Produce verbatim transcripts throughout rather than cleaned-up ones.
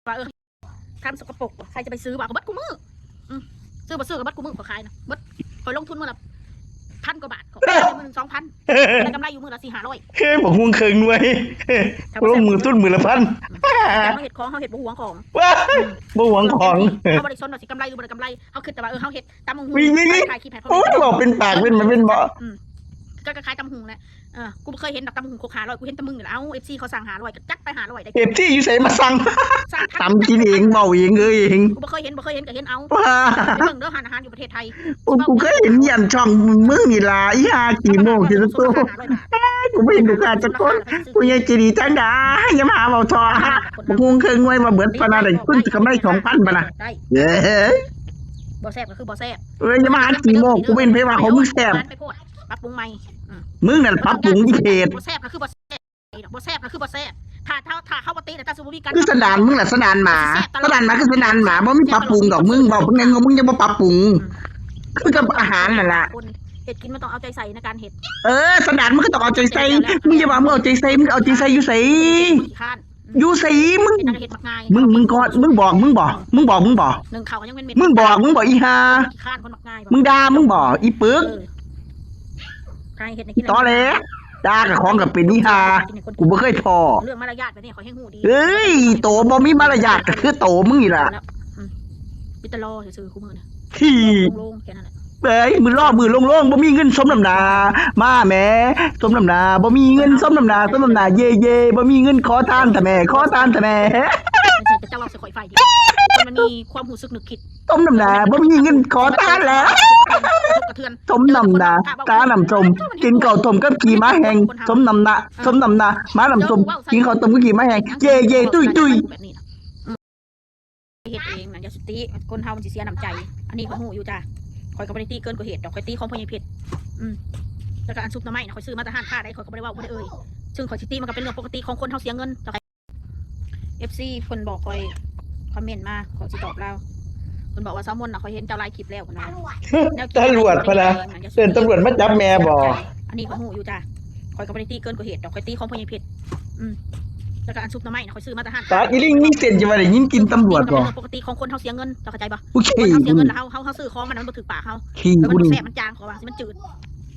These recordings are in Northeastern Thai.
ว่าเออ ทำสกปรกว่ะ ใครจะไปซื้อวะ ก็เบิดคู่มื้อ อืม ซื้อบ่ซื้อก็เบิดคู่มื้อ ข้อยขายนะ เบิด ข้อยลงทุนมื้อละพันกว่าบาท ข้อยขายมื้อหนึ่งสองพัน ได้กำไรอยู่มื้อละสี่ห้าร้อย เฮ้ย บักฮุ่งเคิงหน่วย ลงมือทุนมื้อละพัน แต่เฮาเฮ็ดของ เฮาเฮ็ดบ่หวงของ ว้า บ่หวงของ เฮาบ่ได้สนว่าสิกำไรหรือบ่ได้กำไร เฮาคิดแต่ว่า เออ เฮาเฮ็ดตำบักหุ่ง นี่นี่นี่ ขายคลิปให้พ่อ โอ้ย แม่ บอกเป็นปากเป็นมาเป็นบ่ อืม ก็คล้ายๆตำบักหุ่งแหละ เออ กูบ่เคยเห็นดอกตำบักหุ่งครกห้าร้อย กูเห็นแต่มึงนี่แหละ เอา เอฟซี เขาสั่งห้าร้อย ก็จัดไปห้าร้อย ได้ เอฟซี อยู่ไสมาสั่ง สั่ง ตำกินเอง เว้าเอง เอ้ยเอง กูบ่เคยเห็น บ่เคยเห็นก็เห็นเอา ว้า ไปเบิ่งเด้อ ร้านอาหารอยู่ประเทศไทย กู กูเคยเห็นเยี่ยมช่องมึงนี่ล่ะ อีห่าขี้โม้ขี้ตุ๊ กูบ่เห็นลูกค้าจักคน ผู้ใหญ่ใจดีจังใด๋ อย่ามาหาเว้าทอ บักฮุ่งเคิงหน่วยว่าเบิดพะนะ ได้ทุนกำไรสองพันพะนะ ได้ เอ้ย บ่แซ่บก็คือบ่แซ่บ เอ้ย อย่ามาหาขี้โม้ กูบ่เห็นไผว่าของมึงแซ่บ ไปโพด ปรับปรุงใหม่ อืม มึงนั่นปรับปรุงที่เพจ บ่แซ่บก็คือบ่แซ่บ บ่แซ่บก็คือบ่แซ่บ ถ้า ถ้า ถ้าเขาบ่ติ แต่ถ้าสมมุติมีการ คือสันดานมึงล่ะ สันดานหมา สันดานหมาคือสันดานหมา บ่มีปรับปรุงดอก มึงเว้า มึงยัง มึงยังบ่ปรับปรุง คือกับอาหารนั่นล่ะ คนเฮ็ดกินมันต้องเอาใจใส่ในการเฮ็ด เออ สันดานมึงก็ต้องเอาใจใส่ มึงอย่าว่ามึงเอาใจใส่ มึงเอาใจใส่อยู่ไส ขี้คร้าน อยู่ไส มึง เฮ็ดหยังก็เฮ็ดมักง่าย มึง มึงก่อน มึงบอก มึงบอก มึงบอก มึงบอก หนึ่งเขาก็ยังเป็นเม็ด มึงบอก มึงบอก อีห่า ขี้คร้านคนมักง่าย มึงด่า มึงบอก อีปึก เออ ใครเฮ็ดให้กิน ตอแหล ด่ากับของกับเป็น อีห่า กูบ่เคยพ้อ เรื่องมารยาทแบบนี้ข้อยแฮงฮู้ดี เอ้ย โตบ่มีมารยาทก็คือโตมึงนี่ล่ะ แล้ว อืม มีแต่รอซื่อๆคู่มื้อน่ะ ขี้ โล่งๆแค่นั้นแหละ เอ้ย มื้อรอมื้อโล่งๆ บ่มีเงินสมน้ำหน้า มาแหม สมน้ำหน้า บ่มีเงินสมน้ำหน้า สมน้ำหน้า เย่ๆ บ่มีเงินขอทานแท้แหม ขอทานแท้แหม ไม่ใช่แต่เจ้าเว้าใส่ข้อยฝ่ายเดียว คนมันมีความรู้สึกนึกคิด สมน้ำหน้า บ่มีเงินขอทานแล้ว กระทบกระเทือน สมน้ำหน้า ตาน้ำส้ม กินข้าวต้มกับขี้หมาแห้ง สมน้ำหน้า สมน้ำหน้า หมาน้ำส้ม กินข้าวต้มกับขี้หมาแห้ง เย่ๆ ตุ้ยๆ แบบนี้นะ เฮ็ดเองนะ อย่าสิติ คนเฮามันสิเสียน้ำใจ อันนี้ข้อยฮู้อยู่จ้ะ ข้อยก็บ่ได้ติเกินกว่าเหตุดอก ข้อยติของพ่อใหญ่เพชร อืม แล้วก็อันซุปหน่อไม้นะ ข้อยซื้อมาแต่ร้านค้าได้ ข้อยก็บ่ได้เว้าบ่ได้เอ่ย ซึ่งข้อยสิติมันก็เป็นเรื่องปกติของคนเฮาเสียเงิน เอฟซี เพิ่นบอกข้อย คอมเมนต์มา ข้อยสิตอบลาว เพิ่นบอกว่า สาวมนต์น่ะ ข้อยเห็นเจ้าหลายคลิปแล้ว เพิ่นว่า ตำรวจพะนะ เอิ้นตำรวจมาจับแม่บ่ อันนี้ข้อยฮู้อยู่จ้ะ ข้อยก็บ่ได้ติเกินกว่าเหตุดอก ข้อยติของพ่อใหญ่เพชร อืม แล้วก็อันซุปหน่อไม้นะ ข้อยซื้อมาแต่ร้าน ตาอีลิงมีเส้นจะว่าได้ยินกลิ่นตำรวจบ่ ปกติของคนเฮาเสียเงิน เจ้าเข้าใจบ่ โอเค คนเฮาเสียเงินแล้วเฮา เฮา เฮาซื้อของมัน มันบ่ถูกปากเฮา ขี้ แล้วมัน กูนี่ บ่แซ่บ มันจาง ข้อยว่าสิมันจืด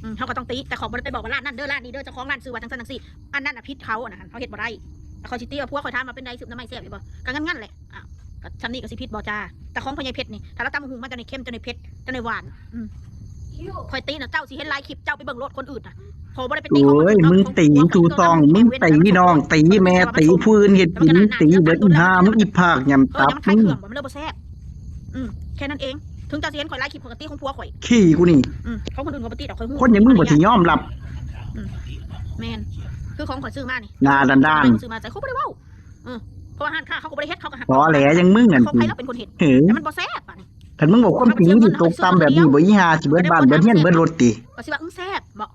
อืม เฮาก็ต้องติ แต่ข้อยบ่ได้ไปบอกว่าร้านนั้นเด้อ ร้านนี้เด้อ เจ้าของร้านซื้อว่าจั่งซั่นจั่งซี่ อันนั้นน่ะผิดเขา อันนั้นเฮาเฮ็ดบ่ได้ แต่ข้อยสิติว่าผัวข้อยถามว่าเป็นได ซุปหน่อไม้แซ่บอยู่บ่ ก็งั้นๆแหละ อ้าว ก็ซำนี้ก็สิผิดบ่จ้า แต่ของพ่อใหญ่เพชรนี่ ถ้าเราตำบักหุ่งมาเจ้านี่เค็ม เจ้านี่เผ็ด เจ้านี่หวาน อืม ข้อยตินะ เจ้าสิเห็นหลายคลิป เจ้าไปเบิ่งโลดคนอื่นน่ะ ข้อยบ่ได้ไปติของคนอื่นเนาะ โอ้ย มึงติ ของผัว ตูตอง ของ มึงติน้อง ติแม่ ติผู้อื่นเฮ็ดกิน ติเบิดอีห่า มึงอีผากหย่ำตับ เออ แต่มันขายเครื่องบ่ มันเลยบ่แซ่บ อืม แค่นั้นเอง ถึงเจ้าสิเห็นข้อยหลายคลิป ข้อยก็ติของผัวข้อย ขี้กูนี่ อืม ของคนอื่นข้อยบ่ติดอก ข้อยฮู้ คนอย่างมึงบ่สิยอมรับ อืม แม่น คือของข้อยซื้อมานี่ หน้าด้านๆ ซื้อมา แต่ข้อยบ่ได้เว้า อืม เพราะว่าร้านค้าเขาก็บ่ได้เฮ็ด เขาก็หัก ตอแหลอย่างมึงนั่น ของใคร สิ เราเป็นคนเฮ็ด เออ แต่มันบ่แซ่บอะนี่ คันมึงบอกความจริง มึงสิตกต่ำแบบนี้บ่ อีห่า สิเบิดบ้านเบิดเรือนเบิดรถติ ก็สิว่า อื้อ แซ่บบ่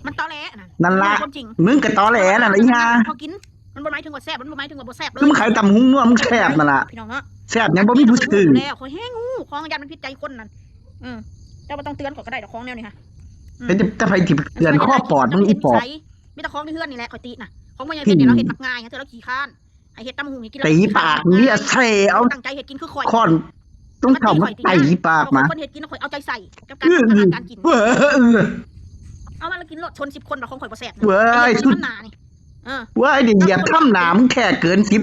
มันตอแหลน่ะ นั่นล่ะ ความจริง มึงก็ตอแหลนั่นล่ะ อีห่า พอกิน มันบ่หมายถึงว่าแซ่บ มันบ่หมายถึงว่าบ่แซ่บเลย คือมึงขายตำบักหุ่งนัว มึงแซ่บนั่นล่ะ พี่น้องเนาะ แซ่บหยังบ่มีผู้ซื้อ แล้วข้อยแฮงฮู้ ของย่านมันผิดใจคนนั่น อืม เจ้าบ่ต้องเตือนข้อยก็ได้ดอก ของแนวนี้ฮะ อืม เป็นแต่ไผสิเตือน ข้อปอดมึงอีปอบ มีแต่ของในเฮือนนี่แหละข้อยตินะ ของพ่อใหญ่เพชรเนี่ย เราเฮ็ดมักง่าย เทื่อเราขี้คร้าน ให้เฮ็ดตำบักหุ่งให้กิน ตีปาก เลียแซ่เอา ตั้งใจเฮ็ดกินคือข้อย ค้อน ต้องเข้ามาตีปากมา คนเฮ็ดกินน่ะข้อยเอาใจใส่กับการ เออ ทำอาหารการกิน เออ เออ เอามาแล้วกินโลด ชนสิบคน ว่าของข้อยบ่แซ่บนะ เว้ย ไอ้เฮ็ดกินมันหนานี่ เออ เว้ย เดี๋ยวเหยียบถ้ำหนามแค่เกินสิบ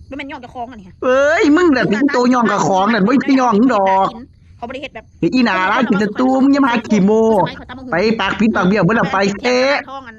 บ่แม่นย่องเจ้าของอันนี้ฮะ เอ้ย มึงแหละเป็นตัวย่องกับของนั่น บ่ย่องดอก เขาบ่ได้เฮ็ดแบบ เดี๋ยวอีหน้าร้ายกินแต่ตู มึงอย่ามาหาขี้โม้ ไปปากผิดปากเบี้ยว เบิดละไปแท้ ท้องอัน